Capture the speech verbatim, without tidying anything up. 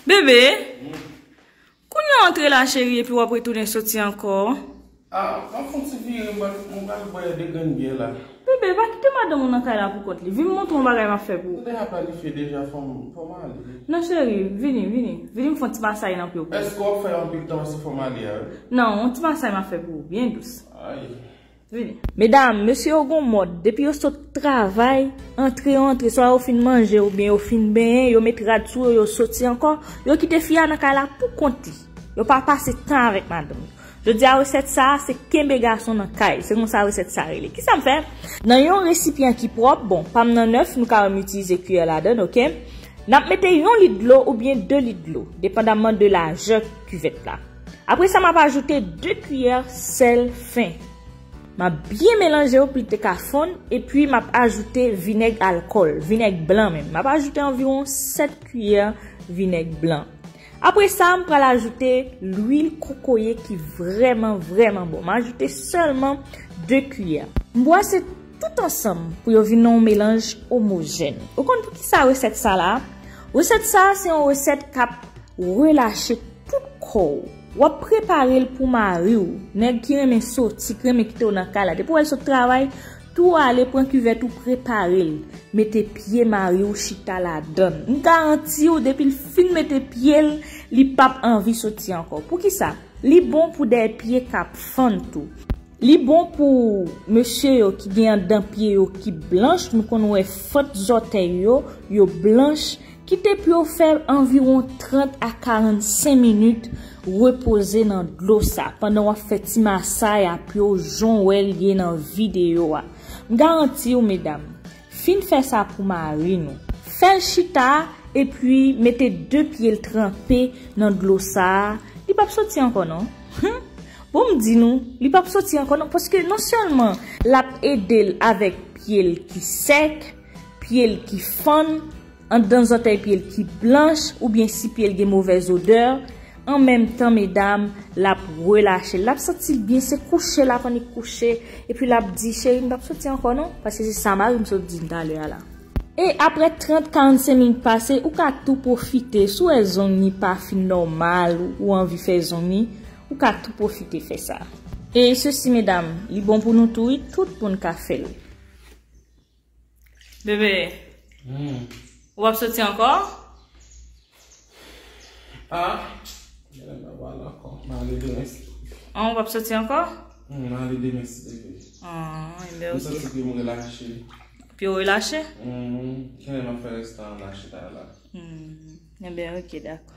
Bebe, kounye a w antre la, cheri, epi w ap retounen soti ankò. Ah, m ap fè yon ti vire, m pral, m pral bwè de grenn byè la. Bebe, pa kite madanm ou nan kay la pou kont li. Vin m montre w yon bagay m ap fè pou ou. Ou deja planifye deja, fò m, fò m ale. Non, cheri, vini, vini. Vini m fè yon ti masaj nan pye w pou ou. Èske w ap fè anpil tan si fò m ale a, wi? Non, yon ti masaj m ap fè pou ou, byen dous. Ay. Vini. Medam, mesye yo gon mòd, depi yo sot travay, antre yo antre, swa yo fin manje oubyen yo fin benyen, yo met rad sou yo, yo soti ankò, yo kite fi a nan kay la pou kont li. Yo pa pase tan avèk madanm yo. Jodi a, resèt sa a, se kenbe gason nan kay. Se konsa resèt sa a rele. Kisa m fè? Nan yon resipyan ki pwòp, bon, pa m nan nèf, nou ka menm itilize kiyè ladann, oke? N ap mete yon lit dlo oubyen de lit dlo, depandamman de lajè kivèt la. Apre sa, m ap ajoute de kiyè sèl fen. M ap byen melanje yo pou li te ka fonn, epi m ap ajoute vinèg alkòl, vinèg blan menm. M ap ajoute anviwon sèt kiyè vinèg blan. Apre sa, m pral ajoute lwil kokoye ki vrèman, vrèman bon. M ajoute sèlman de kiyè. M bwase tout ansanm pou yo vin nan yon melanj omojèn. Ou konn poukisa resèt sa la? Resèt sa a se yon resèt k ap relache tout kò w. W ap prepare l pou mari w. Nèg ki renmen soti, ki renmen kite w nan kay la. Depi w wè l sot travay, tou ale pran kivèt ou prepare l. Mete pye mari w chita ladann. M garanti w, depi l fin mete pye l, li p ap anvi soti ankò. Poukisa? Li bon pou dèyè pye k ap fann tou. Li bon pou mesye yo ki gen anndan pye yo ki blanch, nou konn wè fant zòtèy yo, yo blanch. Kite pye w fè anviwon trant a karannsenk minit, repoze nan dlo sa, pandan w ap fè ti masaj a pye w jan w wè l ye nan videyo a. M garanti w, medam, fin fè sa pou mari nou. Fè l chita, epi mete de pye l tranpe nan dlo sa a. Li p ap soti ankò non. Hum. Bon, m di nou, li p ap soti ankò non, paske non sèlman l ap ede l avèk pye l ki sèk, pye l ki fann, anndan zòtèy pye l ki blanch, oubyen si pye l gen movèz odè, an menm tan, medam, l ap relache l. L ap santi l byen, se kouche l ap annik kouche, epi l ap di, "Cheri, m p ap soti ankò non," paske se sa mari m sot di m talè a la. E aprè trant, karannsenk minit pase, ou ka tou pwofite, si w wè zong li pa fin nòmal, ou anvi fè zong li, ou ka tou pwofite fè sa. E sesi, medam, li bon pou nou tou, wi, tout moun ka fè l. Bebe, hmm, ou ap soti ankò? Ah, genlè m pa pral ankò. M ale demen si. An, ou p ap soti ankò? Hmm, m ale demen si Bebe. Ah, enben, m oke. Santi pye m relache. Pye w relache? Hmm, genlè m ap fè restan an nan chita la. Hmm, enben, oke, dakò.